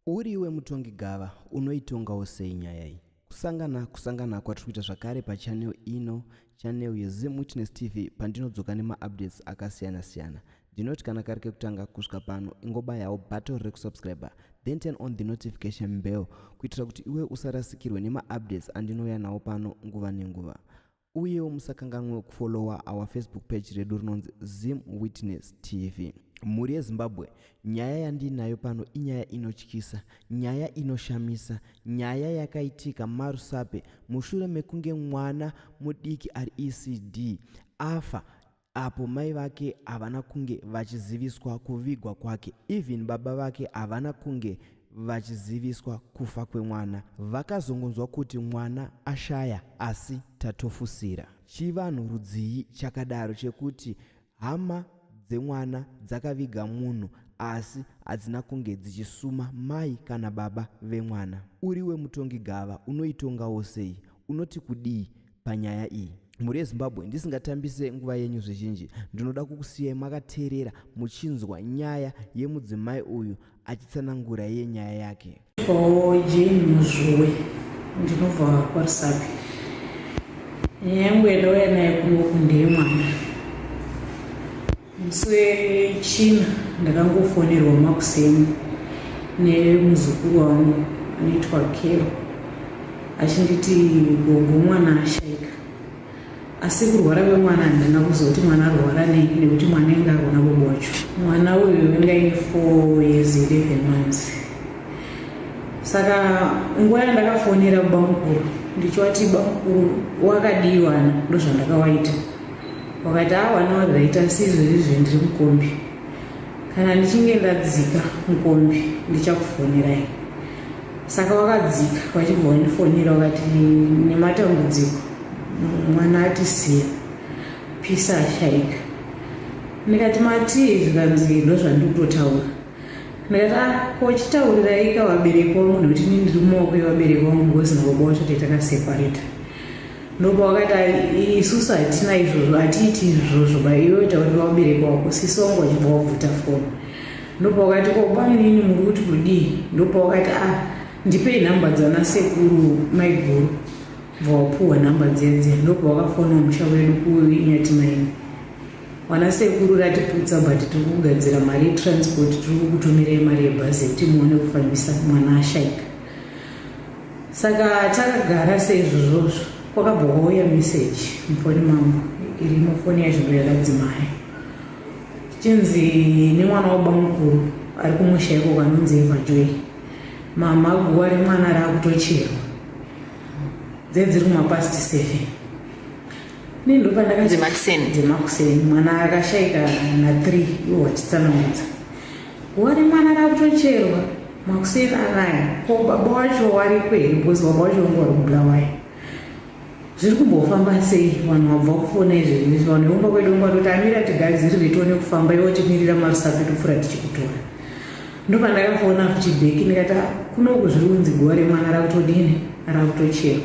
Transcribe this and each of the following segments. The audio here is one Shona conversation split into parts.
Uri iwe mutongi gava unoitongawo sei nyaya iyi? Kusangana kusangana kwatiri kuita zvakare pachannel ino, channel yeZim Witness TV pandinodzoka nemaupdates akasiyana siyana. Ndinoti kana kari kekutanga kusvika pano ingobayawo button rekusubscriber then turn on the notification bell kuitira kuti iwe usarasikirwe nemaupdates andinouya nawo pano nguva nenguva. Uyewo musakanganwe kufollowa our Facebook page redu rinonzi Zim Witness TV. Mhuri yeZimbabwe, nyaya yandiinayo pano inyaya inotyisa, nyaya inoshamisa, nyaya yakaitika maRusape mushure mekunge mwana mudiki ari ECD afa apo mai vake havana kunge vachiziviswa kuvigwa kwake even baba vake havana kunge vachiziviswa kufa kwemwana vakazongonzwa kuti mwana ashaya asi tatofusira. Chivanhu rudzii chakadaro chekuti hama dzemwana dzakaviga munhu asi hadzina kunge dzichisuma mai kana baba vemwana? Uriwe mutongi gava unoitongawo sei? Unoti kudii panyaya iyi? Mhuri yeZimbabwe, ndisingatambise nguva yenyu zvizhinji, ndinoda kukusiyai makateerera muchinzwa nyaya yemudzimai uyu achitsanangura iye nyaya yake. Oh, Jane Muzvuwe, ndinobva kwaRusape. Nyaya yangu yandauya nayo kunoku ndeyemwana. Musi wechina ndakangofonerwa makuseni nemuzukuru wangu anoitwa Kero achinditi gogo mwana ashaika. Asi kurwara kwemwana handina kuzoti mwana arwara nei nekuti mwana ainge arona bobo wacho. Mwana uyu ainge aine 4 years 11 months. Saka nguva yandakafonera bamukuru ndichiwati bamukuru wakadii wana ndozvandakawaita. Wakati ah wana waright asi izvozvi ndiri mukombi. Kana ndichinge ndadzika mukombi ndichakufonerai. Saka wakadzika wachibva wandifonera wakati nematambudziko mwana atisiya pisa ashaika. Ndikati matii zvikanzi ndozvandikutotaura. Ndikati ah ko chitauriraika vabereki vangu nekuti ini ndiri mumaoko evabereki vangu because nababa wacho takaseparata. Ndopawakati isusu hatina izvozvo hatiiti izvozvo ba iwe taurira vabereki wako sisi wangu wachibva wabvuta foni. Ndopawakati ko bamunini muri kuti kudii? Ndopawakati ah ndipei nhamba dzana sekuru maiguru bva wapuhwa nhamba dziya dziya ndopawakafona musha wedu kuNyatimaini. Wana sekuru ratiputsa but tiri kugadzira mari yetransport tiri kukutumirai mari yebhazi yekuti muone kufambisa mwana ashaika. Saka takagara seizvozvozvo kwakabva kwauya message mufoni mangu irimo foni yacho ndoyakadzimaya chinzi nemwana wabamukuru ari kumusha ikoko anonzi Eva Joy mama guva remwana rakutocherwa dzedziri kumapast 7 ini ndopandakadzemakuseni dzemakuseni mwana akashaika na 3 iwo wachitsanangudza guva remwana rakutocherwa makuseni anaya ko baba wacho wariko here because baba wacho wangu wari kubulawayo zviri kumbofamba sei vanhu vabva kufona izvezvi izvi vanhu vekumba kwedu vangu vatoti amira tigadzirire tione kufamba iwo timirira marusape topfuura tichikutora ndopandakafona futi bheki ndikati ah, kunoku zviri kunzi guva remwana rakutodini rakutocherwa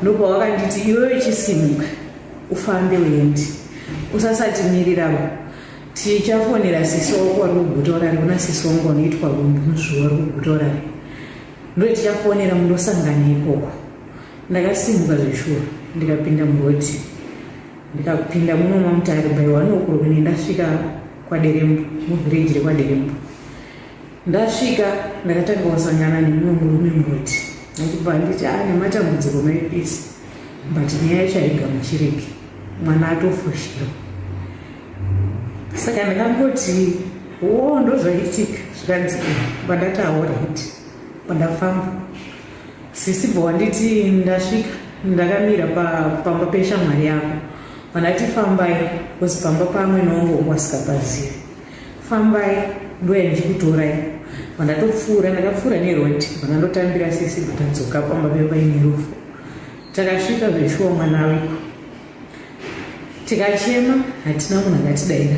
ndopawakanditi iwewe chisimuka ufambe uendi usasatimiriravo tichafonera sisi wako wari kuguta urari kuna sisi wangu wanoitwa rumbu wari kuguta urari ndo tichafonera mundosangana ikoko Ndakasimuka zveshuwa ndikapinda muroad ndikapinda muno maMutare by one o'clock ne ndasvika kwaDerembo muvillage rekwaDerembo. Ndasvika ndakatanga kusangana nemumwe murume muroad achibva anditi ah nematambudziko mai Peace but nyaya yacho haigamuchiriki mwana atofushirwa. Saka ndakangoti woo ndozvaitika zvikanzi pandati alright pandafamba Sisi bva wanditi ndasvika ndakamira pamba peshamwari yako vandati fambai because pamba pamwene wangu wangu asikapazivi fambai ndoya ndichikutorai vandatopfuura ndakapfuura neroad vandandotambira sisi bvatadzoka pamba pepaine rufu takasvika zveshuwa mwana wiko tikachema hatina munhu akatidaira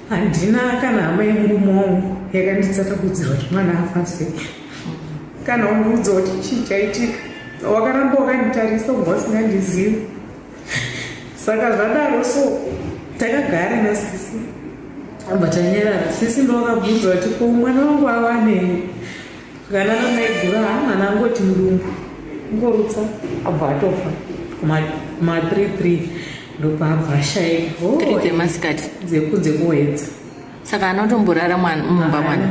Handina kana hama yemurume wangu yakanditsatakudzirwa kuti mwana afa sei kana wandiudza kuti chii chaitika wakaramba wakanditarisa ubva usingandizivi saka zvadaro so takagara nasisi Abva tanyarara sisi ndovakabvunza vati ko mwana wangu awanei kana namaiguru haa mwana angoti mudumbu ngorutsa abva atofa kuma 33 ndopaabva ashaika oh, dzemasikati dzekunze kuwedza saka anotomborara mumba mwana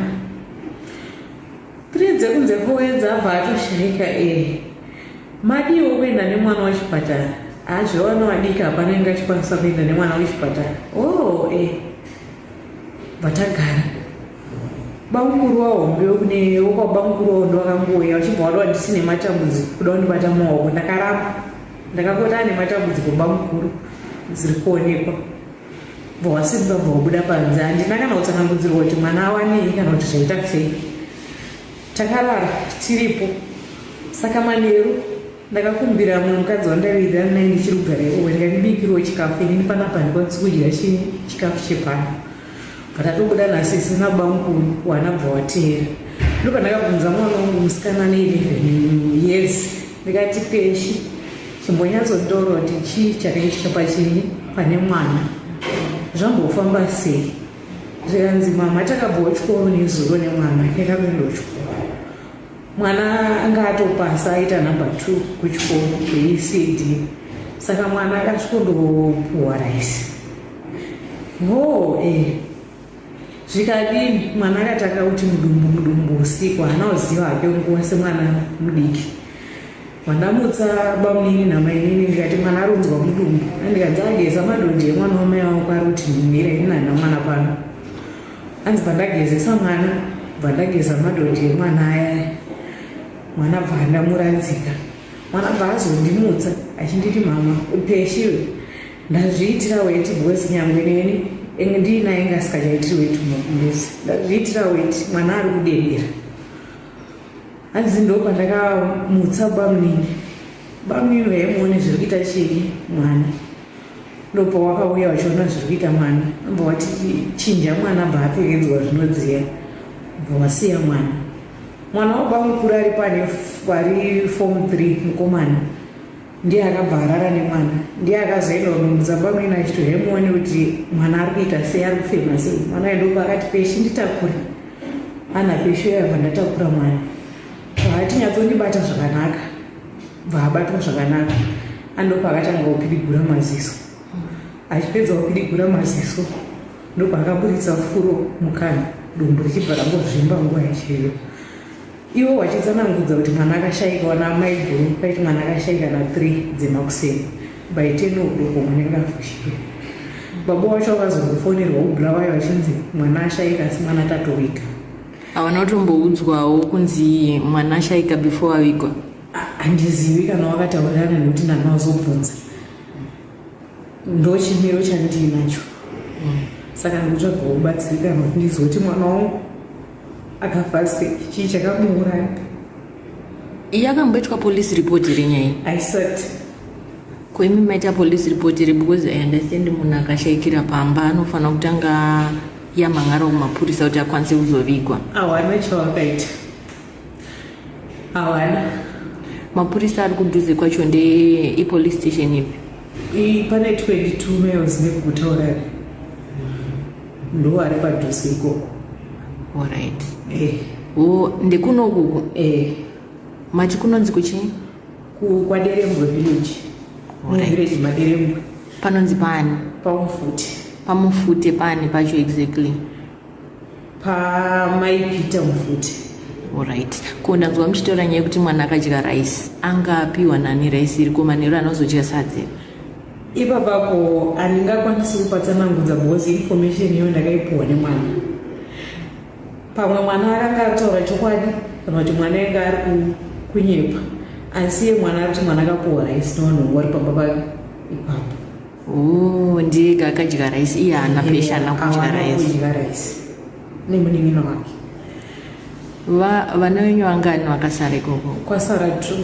3 dzekunze kuwedza abva atoshaika e madiwo kuenda nemwana wechipatara hazvevana vadiki hapana inge achikwanisa kuenda nemwana wechipatara oh e vatagara bamukuru wahombe kune wokwabamukuru wahondo vakangouya vachibva wada ndisine matambudziko kuda kundibata maoko ndakaramba ndakangoti ane matambudziko bamukuru dziri kuonekwa bva wasimba bva wabuda panze handina kana kutsanangudzirwa kuti mwana awanei kana kuti zvaita sei takarara tiripo saka manheru Ndakakumbira mumwe mukadzi wandaiwirirana naye ndichiri kugara ikoko ndikandibikirawo chikafu inini panapa handikwanisi kudya chikafu chepano but atobuda nasisi nabamukuru wanabva wateera ndopandakabvunza mwana wangu musikana ane 11 years ndikati peshi chimbonyatsonditora kuti chii chakaitika pachinyi pane mwana zvambofamba sei zvikanzi mama takabvawo chikoro nezuro nemwana yakakuendawo chikoro Mwana anga atopasa aita number 2 kuchikoro kuECD saka mwana akasvikondopuwa raisi ho eh zvikadini mwana akatanga kuti mudumbu mudumbu usiku haana kuziva hake nguva semwana mudiki vandamutsa bamunini namainini ndikati mwana aronzwa mudumbu andikanzi ageza madhodhi emwana wamai wangu ari kuti mira ini nana mwana pano Hanzi pandagezesa mwana bva ndageza madhodhi emwana aya mwana bva ndamuradzika mwana bva azondimutsa achinditi mama peshiwe ndazviitira weti because nyangwe neni ndiinaye inga asikachaitiri weti mumagumbezi ndazviitira weti mwana ari kudedera hanzi ndo pandakamutsa bamunini bamunini vaimuone zviri kuita chii mwana Ndopawakauya vachiona zviri kuita mwana bva wati chinja mwana bva apfekedzwa zvinodziya bva wasiya mwana mwana wabamukuru ari pane ari form 3 mukomana ndiye akabva arara nemwana ndiye akazoenda kunomutsa bamwene achiti hemuone kuti mwana ari kuita sei ari kufema sei mwana uyo ndopa akati peshi nditakure ana peshi uyo abva ndatakura mwana vatinyatsondibata zvakanaka bva abatwa zvakanaka andopaakatanga kupidigura maziso achipedza kupidigura maziso ndopaakaburitsa furo mukana dumbu richibva rangozvimba nguva yachiyo iwo wachitsanangudza kuti mwana akashaika wana maiguru paiti mwana akashaika na 3 dzemakuseni by 10 o'clock mwanenge afushirwa baba wacho vakazongofonerwa kubulawayo vachinzi mwana ashaika asi mwana tatoviga Havana kutomboudzwawo kunzi mwana ashaika before avigwa? Handizivi kana wakataurirana nekuti ndanga wazobvunza. Ndochimiro chandiinacho. Saka ndikutsvagawo kubatsirikana kuti ndizive kuti mwana wangu akafa sei, chii chakamuuraya. Yakamboitwa police report here nyaya iyi? Haisati. Ko imi maita police report here because I understand munhu akashaikira pamba anofanira kutanga yamhan'ara kumapurisa kuti akwanise kuzovigwa. Hawana chawakaita. Hawana. Mapurisa ari kudhuze kwacho nde ipolice station ipi? Pane 22 miles neguta urari. Ndo ari padhuze ikoko. Alright. Eh. Oh, ndekunokuku? Eh. Mati kunonzi kuchii? KwaDerembwe village. Village maDerembwe. Panonzi paani? Pamufute. Pamufute paani pacho exactly? Pamai Peter Mufute. Alright. Ko ndanzwa muchitaura nyaya yekuti mwana akadya rice. Anga apiwa nani rice iri ko manheru anozodya sadza? Ipapapo handingakwanisi kupatsanangudza because information iyo ndakaipuwa nemwana. Pamwe mwana akanga ataura chokwadi kana kuti mwana ainge ari kunyepa asi iye mwana ari kuti mwana akapuwa raisi nevanhu vanga vari pamba pake ipapo. Oh, ndiye ega akadya raisi iye haana pesha haana kudya raisi. Kudya raisi nemunin'ina wake. Vana venyu vangani vakasara ikoko? Kwasara two.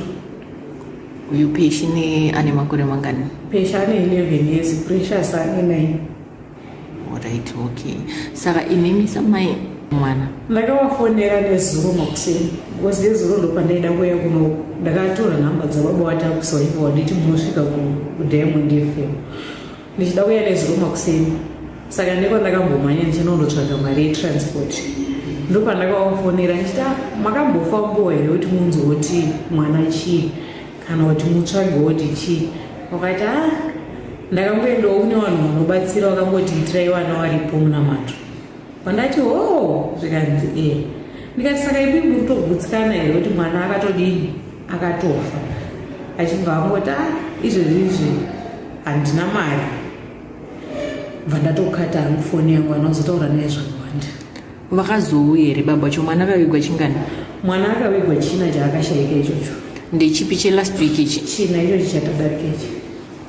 Uyu Peshi ne ane makore mangani? Peshi ane 11 years, Precious ane 9. Alright, okay. Saka imimi samai mwana. Ndakavafonera nezuro makuseni because nezuro ndopandaida kuuya kuno ndakatora nhamba dzababa vatakusa vachibva vanditi munosvika kuDiamond FM ndichida kuuya nezuro makuseni. Saka nekwandakambomhanya ndichinondotsvaga mari yetransport, ndopandakavafonera ndichiti, ah, makambofambawo here kuti munzwe kuti mwana chii, kana kuti mutsvagewo kuti chii? Vakati, ah, ndakangoendawo kune vanhu vanobatsira, vakangoti itirai vana varipo munamato. Pandati hoo, zvikanzi e. Ndikati, saka imi muri kutogutsikana here kuti mwana akatodini, akatofa? Achibva angoti, ah, izvezvi izvi handina mari. Bva ndatokata hangu foni yangu, anozotaura naye zvakawanda. Vakazouya here baba cho? Mwana akavigwa chingani? Mwana akavigwa China chaakashaika ichocho. Ndechipi, chelast week ichi? China ichochi chatadarika ichi.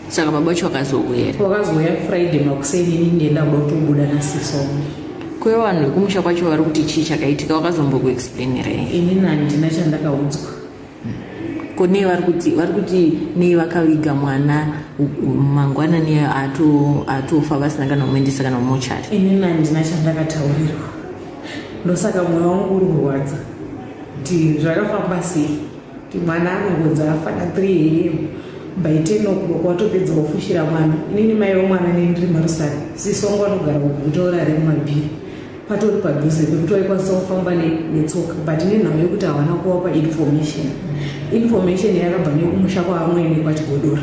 Saka baba vacho vakazouya here? Wakazouya Friday makuseni, ini ndienda kuda kutobuda nasiso. Kwe vanhu vekumusha kwacho vari kuti chii chakaitika? Vakazombokuexplainira here? Inini handina chandakaudzwa. Ko nei vari kuti nei vakaviga mwana mangwanani atofa vasina kana kumuendesa kana kumochari? Inini handina chandakataurirwa, ndosaka mwoyo wangu uri kurwadza kuti zvakafamba sei, kuti mwana anongonzi afa na 3 am, by 10 o'clock watopedza kufushira mwana. Inini mai vemwana, nei ndiri marusari, sisi wangu vanogara kuguta urare mumabhiri, patori padhuze pekuti vaikwanisa kufamba netsoka, but nenhau yekuti havana kuvapa information. Information yakabva nekumusha kwaamwene kwaChigodora.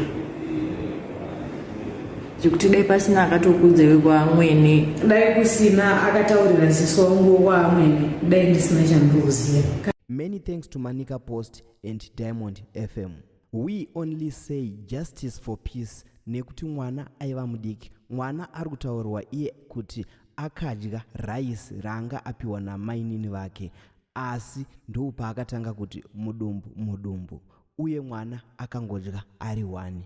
Zvekuti dai pasina akatokudza vekwaamwene. Dai kusina akataurira sisi wangu kwaamwene, dai ndisina chandiri kuziva. Many thanks to Manica Post and Diamond FM. We only say justice for Peace, nekuti mwana aiva mudiki. Mwana ari kutaurwa iye kuti akadya raisi raanga apiwa namainini vake, asi ndopaakatanga kuti mudumbu mudumbu, uye mwana akangodya ari one.